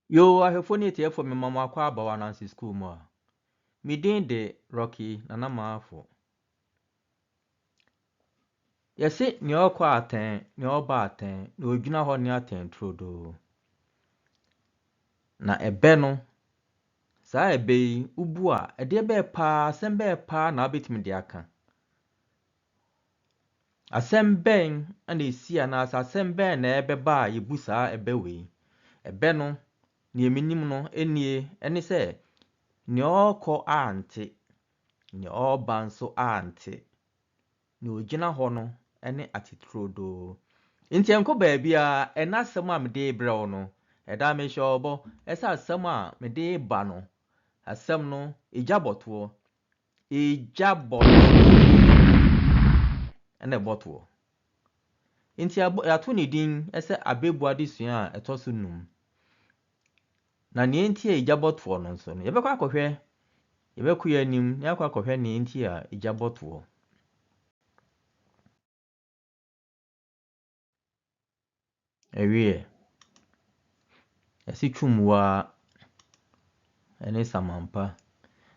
Yoo ahwɛfoɔ ne atiefoɔ mema mo akɔ aba wɔ Ananse School mu a. Me din de Rocky Nana Marfo. Yɛse nea ɔkɔ atɛn, nea ɔba atɛn, nea ogyina hɔ ne atɛn turodoo. Na ɛbɛ no, saa ɛbɛ yi, wobu a, ɛdeɛ bɛɛ paa, asɛm bɛɛ paa na wobɛtumi de aka? Asɛm bɛn na ɛsi anaasɛ asɛm bɛn na ɛbɛba a yɛbu saa ɛbɛ wei? Ɛbɛ no, nea menim no nie, ɛne sɛ, nea ɔrekɔ ante, nea ɔreba nso ante, nea ɔgyina hɔ no ne ateturodoo. Nti ɛnkɔ baabiara, ɛnnɛ asɛm a mede rebrɛ wo no, ɛda mehyɛ wo bɔ sɛ asɛm a mede reba no, asɛm no, egya bɔtoɔ. Egya bɔtoɔ na ɛbɔ toɔ. Nti yɛato ne din sɛ Abɛbu Adesua a ɛtɔ so num. Na nea enti a egya bɔ toɔ no nso no, yɛbɛkɔ akɔhwɛ, yɛbɛkɔ yɛn anim na yɛakɔ akɔhwɛ nea enti a egya bɔ toɔ. Ɛweɛ, yɛse Twumwaa ne Samampa.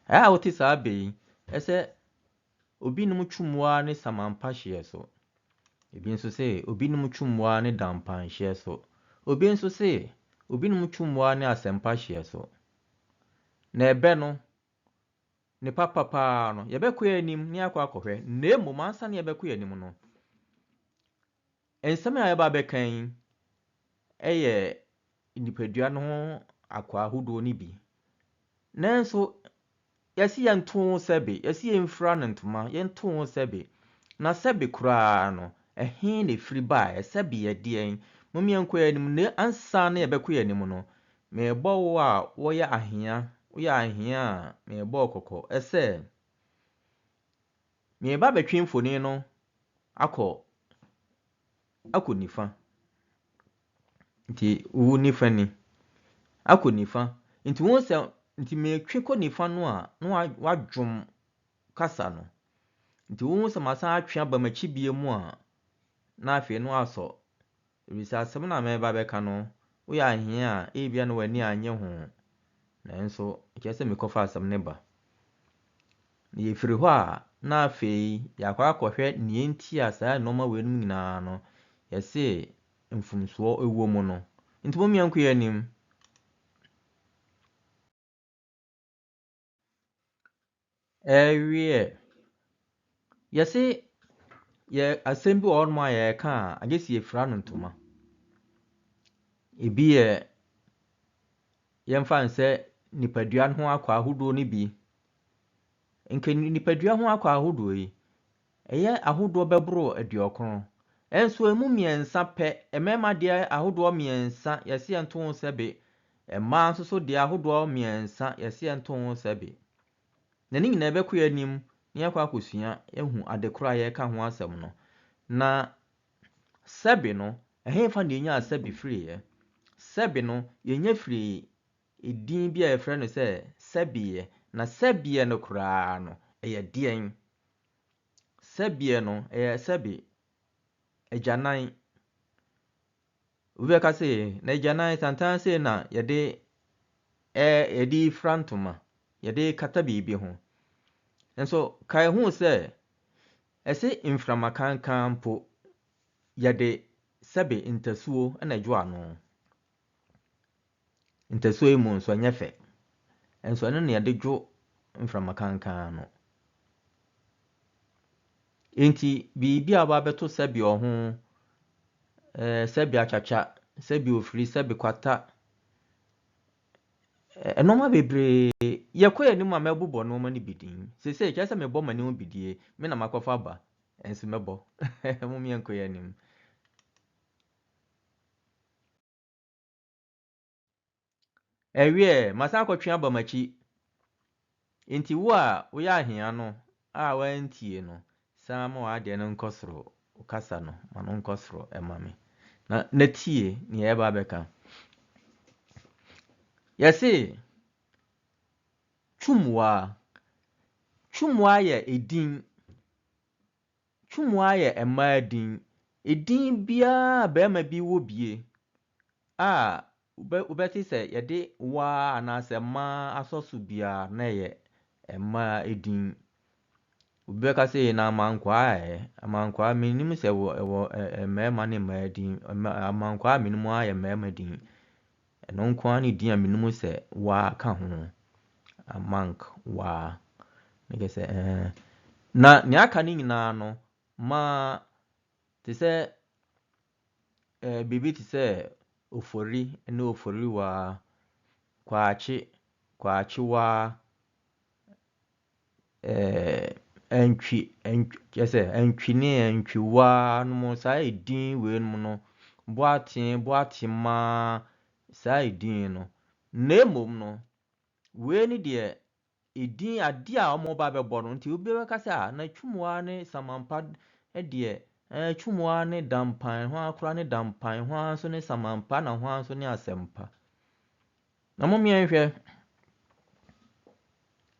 Ɛyɛ a wote saa bɛ yi, ɛsɛ obi nom Twumwaa ne Samampa hyeɛ so. Ebi nso se obi nom Twumwaa ne Dampan hyeɛ so. Obi nso se obi nom Twumwaa ne Asɛmpa hyeɛ so. Na ɛbɛ no, ne papa paa no, yɛbɛkɔ yɛn anim na yɛakɔ akɔhwɛ. Na mmom ansa na yɛbɛkɔ yɛn anim no, Nsɛm a yɛreba abɛka yi yɛ nipadua no ho akwaa ahodoɔ no bi. Nanso yɛse yɛnto ho sɛbe, yɛse yɛmfira no ntoma, yɛnto ho sɛbe. Na sɛbe koraa no, ɛhe na ɛfiri baeɛ? Sɛbe yɛ deɛn? Mom yɛnkɔ yɛn anim. Na ansa na yɛbɛkɔ yɛn anim no, merebɔ wo a woyɛ ahea, woyɛ ahea a, merebɔ wo kɔkɔ sɛ, mereba abɛtwe mfonin no akɔ akɔ nifa. Nti wo nifa ni. Akɔ nifa. Nti wohu sɛ nti metwe kɔ nifa no a na wadwom kasa no. Nti wohu sɛ masan atwe aba m'akyi bio mu a na afei na wasɔ. Ɛfiri sɛ asɛm no a mereba abɛka no woyɛ ahea a ebia na w'ani annye ho. Nanso ɛkyerɛ sɛ mekɔfa asɛm no ba. Na yɛfiri hɔ a, na afei yɛakɔ akɔhwɛ nea enti a saa nnoɔma weinom nyinaa no yɛse mfomsoɔ wɔ mu no. Nti mom yɛnkɔ yɛn anim. Ɛweɛ, yɛse yɛ asɛm bi wɔ hɔnom a yɛreka a, agye sɛ yɛfira no ntoma. Ebi yɛ yɛmfa no sɛ nipadua no ho akwaa ahodoɔ no bi. Nka nipadua ho akwaa ahodoɔ yi, ɛyɛ ahodoɔ bɛboro aduɔkron. Nso ɛmu mmiɛnsa pɛ, mmarima deɛ ahodoɔ mmiɛnsa, yɛse yɛnto ho sɛbe. Mmaa nso so deɛ ahodoɔ mmiɛnsa, yɛse yɛnto ho sɛbe. Na ne nyinaa ɛbɛkɔ yɛn anim na yɛakɔ akɔsua ahu ade korɔ a yɛreka ho asɛm no. Na sɛbe no, ɛhefa na yɛnyaa sɛbe firiiɛ? Sɛbe no, yɛnya firii edin bi a yɛfrɛ no sɛ sɛbeɛ. Na sɛbeɛ no koraa no, ɛyɛ deɛn? Sɛbeɛ no, ɛyɛ sɛbe, agyanan. Obi bɛka se, na agyanan santan sei na yɛde ɛ yɛde refira ntoma, yɛde rekata biribi ho. Nso kae hu sɛ, ɛse mframa kankan mpo, yɛde sɛbe ntasuo na ɛdwo ano. Ntasuo yi mu nso ɛnyɛ fɛ. Nso ɛno na yɛde dwo mframa kankan no. Enti biribi a wɔaba abɛto sɛbe ɔho, ɛɛ sɛbe akyakya, sɛbe ofiri, sɛbe kwata, nneɛma bebree. Yɛkɔ yɛn anim a mɛbobɔ nneɛma no bi din. Seesei kyerɛ sɛ mebɔ m'anim bidie, me na makɔfa aba, nso mɛbɔ. Mom yɛnkɔ yɛn anim. Ɛwiɛ, masan akɔtwe aba m'akyi. Enti wo a woyɛ ahea no a woantie no, san ma w'adeɛ no nkɔ soro, wo kasa no, ma no nkɔ soro ma me, na na tie nea yɛreba abɛka. Yɛse, Twumwaa. Twumwaa yɛ edin. Twumwaa yɛ mmaa din. Edin biara a barima bi wɔ bie a wobɛte sɛ yɛde waa anaasɛ maa asɔ so biara na ɛyɛ mmaa edin. Obi bɛka sɛ na amankwaa ɛ, amankwaa mennim sɛ ɛwɔ ɛwɔ mmarima ne mmaa din. Amankwaa a menim ara yɛ mmarima din. Ɛno nko ara ne din a menim sɛ waa ka ho. Amankwaa. Ne kyerɛ sɛ ɛɛ. Na nea aka no nyinaa no, maa te sɛ ɛɛ biribi te sɛ ofori ne oforiwaa, kwakye, kwakyewaa, ɛɛ antwi, antwi kyerɛ sɛ antwi ne antwiwaa nom saa edin weinom no, boatee, boatemaa, saa edin no. Na mmom no, wei ne deɛ edin adeɛ a wɔreba abɛbɔ no nti obi bɛka sɛ ah na Twumwaa ne Samampa deɛ ɛɛ Twumwaa ne Dampan, hwan koraa ne Dampan, hwan nso ne Samampa na hwan nso ne Asɛmpa. Na mom yɛnhwɛ.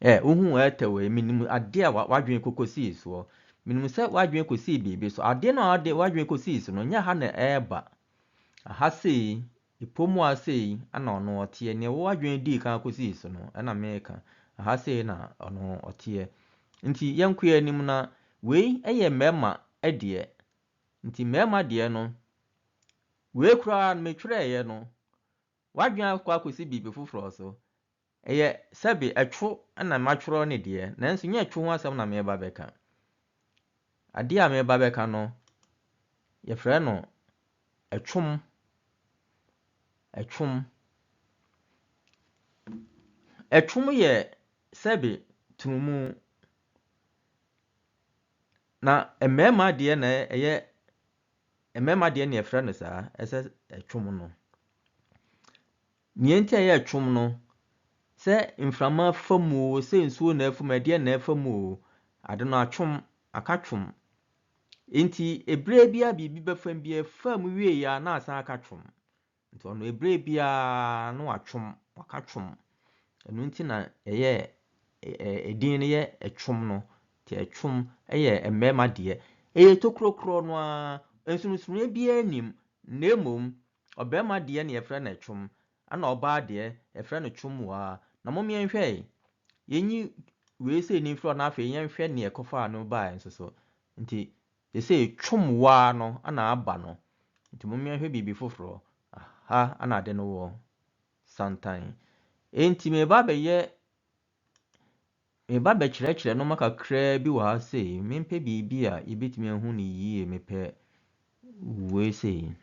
Ɛ, wohuu ɛtɛ wei, menim adeɛ a w'adwene kɔkɔsii soɔ. Menim sɛ w'adwene kɔsii biribi so. Adeɛ no a w'adwene kɔsii so no, nyɛ ha na ɛreba. Aha sei, ɛpɔ mu ha sei na ɔno ɔteɛ. Nea w'adwene dii kan kɔsii so no, ɛna meka. Aha sei na ɔno ɔteɛ. Nti yɛnkɔ yɛn anim na wei yɛ mmarima deɛ. Nti mmarima deɛ no, wei koraa no metwerɛeɛ no, w'adwene akɔ akɔsi biribi foforɔ so. Ɛyɛ sɛbe ɛtwo na matwerɛ ne deɛ, nanso nyɛ ɛtwo ho asɛm na mereba bɛka. Adeɛ a mereba bɛka no, yɛfrɛ no ɛtwom. Ɛtwom. Ɛtwom yɛ sɛbe tunumu. Na mmarima deɛ na ɛyɛ mmarima deɛ na yɛfrɛ no saa, ɛsɛ ɛtwom no. Nea enti a ɛyɛ twom no, sɛ mframa fa mu oo, sɛ nsuo na ɛfa mu, ɛdeɛn na ɛfa mu oo, ade no atwom, aka twom. Enti ɛberɛ biara biribi bɛfa mu biara, ɛfaa mu wieeɛ a na asan aka twom. Nti ɔno ɛberɛ biara na watwom, waka twom. Ɛno nti na ɛyɛ ɛdin no yɛ ɛtwom no. Nti ɛtwom yɛ mmarima deɛ. Ɛyɛ tokuro korɔ no ara, nsonsonoeɛ biara nnim, na mmom Ɔbarima deɛ na yɛfrɛ no ɛtwom, ɛna ɔbaa deɛ yɛfrɛ no twomwaa. Na mom yɛnhwɛ ei, yɛnyi wei sei no mfiri hɔ na afei yɛnhwɛ neɛ ɛkɔfaa no baeɛ nso so. Nti seesei twomwaa no na aba no. Nti mom yɛnhwɛ biribi foforɔ. Aha na ade no wɔ, santan. Enti mereba abɛyɛ Mereba abɛkyerɛkyerɛ nnoɔma kakraa bi wɔ ha sei. Mempɛ biribi a yɛbɛtumi ahu no yie. Mepɛ wei sei.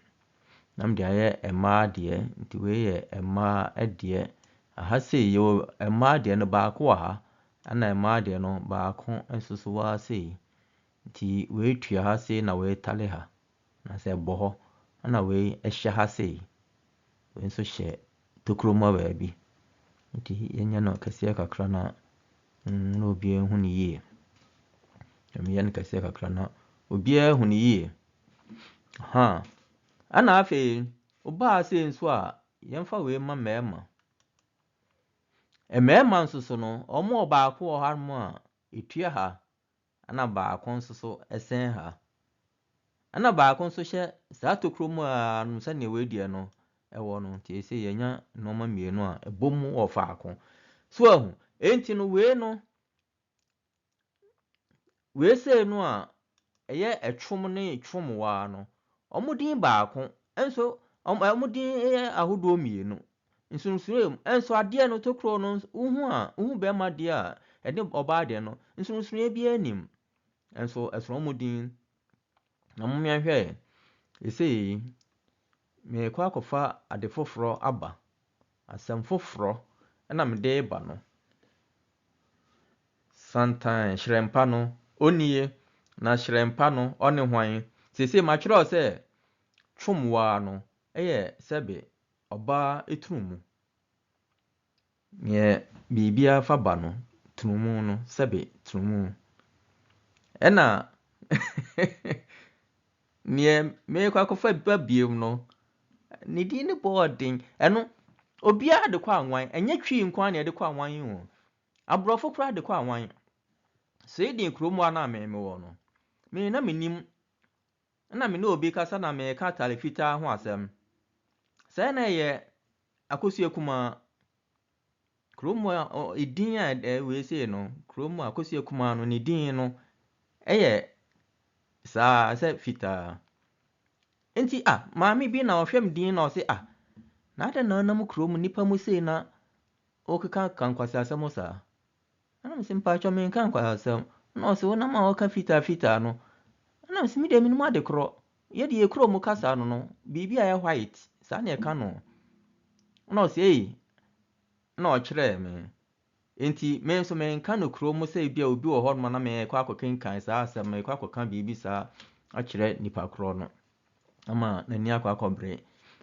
Na mede ayɛ mmaa deɛ. Nti wei yɛ mmaa deɛ. Aha sei yɛwɔ mmaa deɛ no baako wɔ ha. Ɛna mmaa deɛ no baako nso so wɔ ha sei. Nti wei tua ha sei na wei tale ha. Anaasɛ ɛbɔ hɔ. Ɛna wei hyɛ ha sei. Wei nso hyɛ tokuro mu baabi. Nti yɛnyɛ no kɛseɛ kakra na na obiara hu no yie. Yɛnyɛ no kɛseɛ kakra na obiara hu no yie. Ha. Ɛna afei, wobaa sei nso a, yɛmfa wei ma mmarima. Mmarima nso so no, wɔn wɔ baako wɔ hanom a ɛtua ha. Ɛna baako nso so sɛn ha. Ɛna baako nso hyɛ saa tokuro mu ara no sɛdeɛ wei deɛ no wɔ no. Nti seesei yɛanya nneɛma mmienu a ɛbɔ mu wɔ faako. So ahu? Enti no wei no, wei sei no a ɛyɛ ɛtwom ne twomwaa no, wɔn din baako, nso wɔn din yɛ ahodoɔ mmienu. Nsonsonoe wɔ mu. Nso adeɛ no, tokuro no, wohu a, wohu barima deɛ a, ɛne ɔbaa deɛ no, nsonsonoeɛ biara nnim. Nso ɛsono wɔn din. Na mom yɛnhwɛ, seesei merekɔ akɔfa ade foforɔ aba, asɛm foforɔ na mede reba no. Santan hyerɛmpa no, ɔnnie, na hyerɛmpa no, ɔne hwan? Seesei matwerɛ sɛ, twom waa no yɛ sɛbe Ɔbaa tunu mu. Neɛ biribiara fa ba no, tunu mu no, sɛbe tunu mu. Ɛna neɛ merekɔ akɔfa ba biom no, ne din no bɔɔ den. Ɛno, obiara de kɔ anwan. Ɛnyɛ Twi nko ara na yɛde kɔ anwan yi o. Aborɔfo koraa de kɔ anwan. Sweden kurom hɔ a na me mewɔ no, me na mennim Nna me ne obi rekasa na mereka atare fitaa ho asɛm. Sɛɛ na ɛyɛ Akosua Kumaa. Kurom a edin a wei sei no, kurom a Akosua Kumaa no ne din no yɛ saa sɛ fitaa. Nti ah, maame bi na ɔhwɛ me din na ɔse ah, na adɛn na ɔnam kurom nnipa mu sei na ɔkeka ka nkwaseasɛm saa? Ɛna mese mpakyɛw menka nkwaseasɛm. Ɛna ɔse wonam a wɔka fitaa fitaa no. Ɛna mese me deɛ menim ade korɔ. Yɛde yɛ kurom kasa no, biribi a ɛyɛ white, saa na yɛka no. Ɛna ɔse ei, na ɔkyerɛɛ me. Nti me nso menka no kurom sɛ ebi a obi wɔ hɔnom na mekɔ akɔkenkan saa asɛm, mekɔ akɔka biribi saa akyerɛ nipa korɔ no ama n'ani akɔ akɔbere.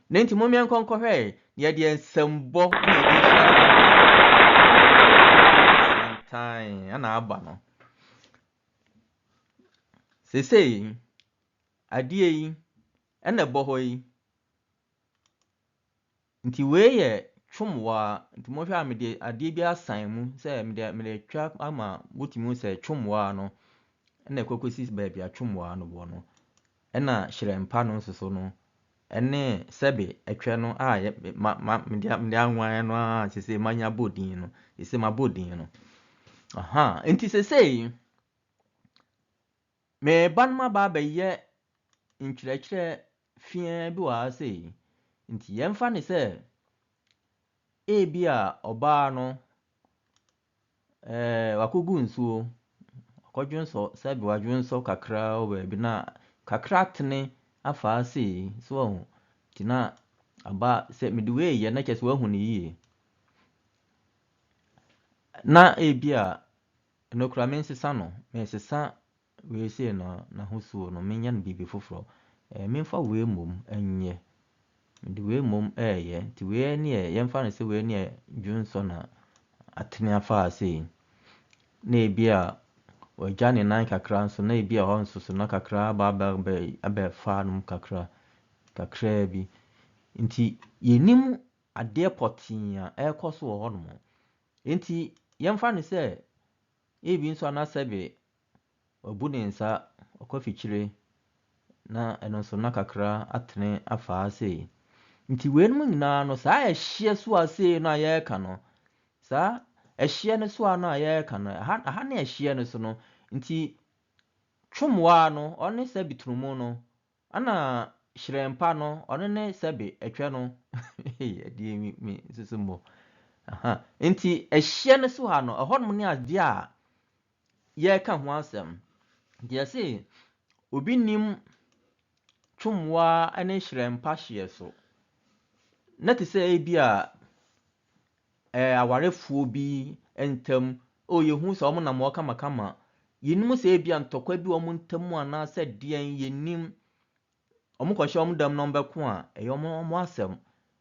Ne nti mo yɛnkɔ nkɔhwɛ yɛde nsɛmbɔ na yɛde hyia saa sentan ɛna aba no. Seesei adeɛ yi ɛna ɛbɔ hɔ yi. Nti wei yɛ twomwaa. Nti mohwɛ a mede adeɛ bi asan mu sɛ mede twa ama wotumi hu sɛ twomwaa no ɛna ɛkɔkɔsi baabi a twomwaa no wɔ no. Ɛna hyerɛmpa no nso so no ɛne sɛbe ɛtwɛ no a yɛ ma ma mede mede anwan no a seesei manya bɔ din no. Seesei mabɔ din no. Aha, nti seesei meba no maba abɛyɛ nkyerɛkyerɛ fiaa bi wɔ ha sei. Nti yɛmfa ne sɛ ebi a ɔbaa no wakɔgu nsuo, wakɔdwonsɔ sɛbe wadwonsɔ kakra wɔ baabi na kakra atene afa ha sei so wahu. Nti na aba sɛ mede wei yɛ na kyerɛ sɛ wahu no yie. Na ebi a ɛno koraa mensesa no, mesesa wei sei no n'ahosuo no menyɛ no biribi foforɔ. Memfa wei mmom nyɛ. Mede wei mmom ɛɛyɛ. Nti wei ne yɛ yɛmfa no sɛ wei ne yɛ dwonsɔ na atene afa ha sei. Na ebi a wagya ne nan kakra nso na ebi a hɔ nso so na kakra aba abɛfa nom kakra kakraa bi. Nti yɛnim adeɛ pɔtee a ɛrekɔ so wɔ hɔnom. Nti yɛmfa no sɛ ebi nso anasɛbe wabu ne nsa ɔkɔ afikyire na ɛno nso na kakra atene afa ha sei. Nti weinom nyinaa no saa ɛhyeɛ so a sei no a yɛreka no, saa ɛhyeɛ no so a no a yɛreka no, aha ne ɛhyeɛ no so no, nti twomwaa no ɔne sɛbe turumu no, ɛna hyerɛmpa no ɔno ne sɛbe ɛtwɛ no. Ɛdeɛ mi nso mmɔ. Aha. Nti ɛhyeɛ no so ha no, ɛhɔnom ne adeɛ a yɛreka ho asɛm. Nti yɛse obi nim twomwaa ne hyerɛmpa hyeɛ so. Na te sɛ ebi a awarefoɔ bi ntam, o yɛhu sɛ wɔn nam hɔ kamakama. Yɛnim sɛ ebi a ntɔkwa bi wɔ wɔn ntam anaasɛ deɛn yɛnim. Wɔkɔhyɛ wɔn dam na wɔbɛko a, ɛyɛ wɔn asɛm.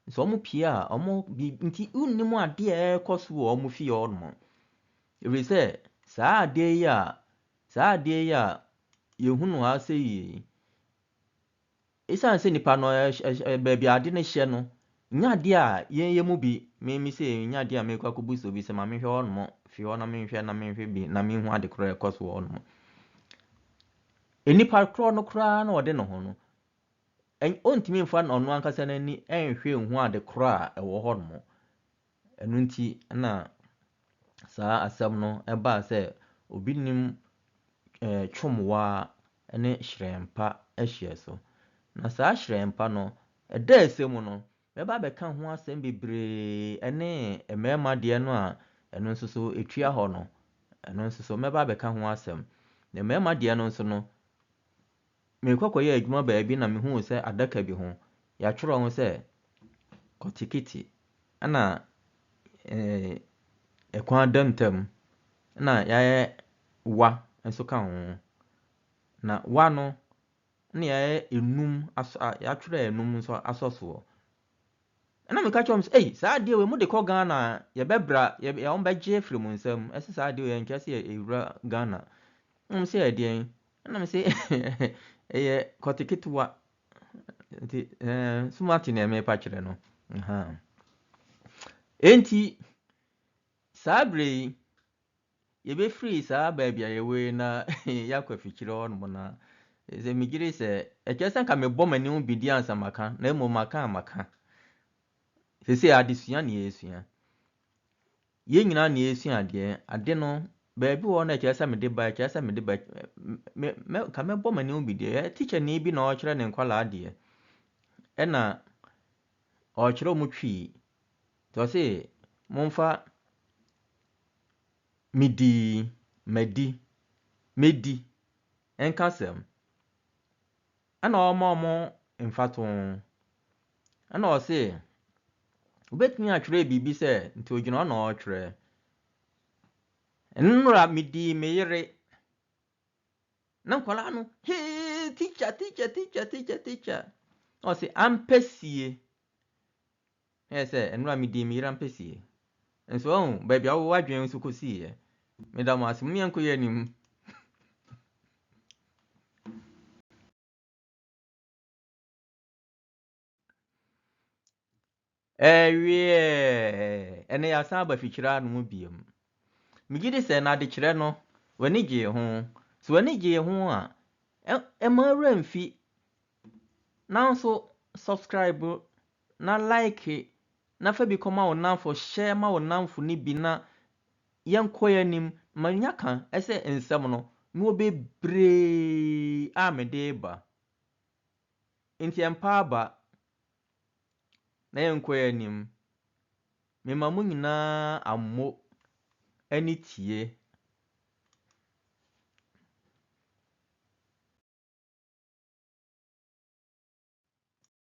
Nso wɔn pie a, wɔn bi nti wonnim adeɛ a ɛrekɔ so wɔ wɔn fie hɔnom. Ɛfiri sɛ saa adeɛ yi a yɛhu no ha sɛ yi, ɛsiane sɛ nipa no baabi a ade no hyɛ no, nyɛ adeɛ a yɛn yɛ mu bi, me sei nyɛ adeɛ a mekɔ akɔbusa obi sɛ ma menhwɛ hɔnom, fie hɔ na menhwɛ na menhwɛ bi na menhu ade korɔ a ɛkɔ so wɔ hɔnom. Nipa korɔ no koraa na ɔde ne ho no, ɔntumi mfa ɔno ankasa n'ani nhwɛ nhu ade korɔ a ɛwɔ hɔnom. Ɛno nti na saa asɛm no ɛbaa sɛ obi nim twomwaa ne hyerɛmpa hyeɛ so. Na saa hyerɛmpa no, ɛda ɛsɛ mu no, mɛba abɛka ho asɛm bebree ɛne mmarima deɛ no a ɛno nso so ɛtua hɔ no, ɛno nso so mɛba abɛka ho asɛm. Na mmarima deɛ no nso no, merekɔ kɔyɛ adwuma baabi na mehuu sɛ adaka bi ho, yɛatwerɛ ho sɛ kɔtekete ɛna ɛkwan da ntam ɛna yɛayɛ wa nso ka ho. Na wa no, na yɛayɛ enum asɔ yɛatwerɛ enum nso asɔ soɔ. Ɛna meka kyerɛ wɔn sɛ, ei saa adeɛ wei mode kɔ Ghana a yɛbɛbra yɛ wɔn bɛgye afiri mo nsam. Ɛsɛ saa adeɛ wei nkyerɛ sɛ ɛwura Ghana. Ɛna sɛ ɛyɛ deɛn? Ɛna me sɛ ɛyɛ kɔte ketewa. Nti so moate nea merepa kyerɛ no. Enti saa berɛ yi, yɛbɛfiri saa baabi a yɛwɔ yi na yɛakɔ afikyire hɔnom na sɛ megyere sɛ ɛkyerɛ sɛ nka mebɔ m'anim bidi ansa maka na mmom maka a maka. Seesei adesua na yɛresua. Yɛn nyinaa na yɛresua adeɛ. Ade no, baabi wɔ hɔ no ɛkyerɛ sɛ mede ba, ɛkyerɛ sɛ mede ba. Me, mɛ, nka mɛbɔ m'ani ho bi deɛ. Tikyani bi na ɔrekyerɛ ne nkwadaa adeɛ. Ɛna ɔrekyerɛ wɔn Twi. Nti ɔse, momfa medii, madi, mɛdi nka asɛm. Ɛna ɔma wɔn mfatoho. Ɛna ɔse, wobɛtumi atwerɛ biribi sɛ, nti ogyina hɔ na ɔretwerɛ. Nnora medii me yere. Na nkwadaa no, hee, teacher, teacher, teacher, teacher, teacher. Na ɔse, ampɛsie. Ɛyɛ sɛ, nnora medii me yere ampɛsie. Nso ɔhu, baabi a wowɔ adwene nso kɔsiiɛ. Meda mo ase, mo yɛnkɔ yɛn anim. Ɛweɛ, ɛnɛ yɛasan aba fikyire ano mu biom. Megye di sɛ n'adekyerɛ no, w'ani gyee ho. Sɛ w'ani gyee ho a, ɛmma wo werɛ mfi. Nanso subscribe na like na fa bi kɔma wo nnamfo, share ma wo nnamfo no bi na yɛnkɔ yɛn anim. Manya ka sɛ nsɛm no, mewɔ bebree a mede reba. Nti ɛmpa aba na yɛnkɔ yɛn anim. Mema mo nyinaa ammo ne tie.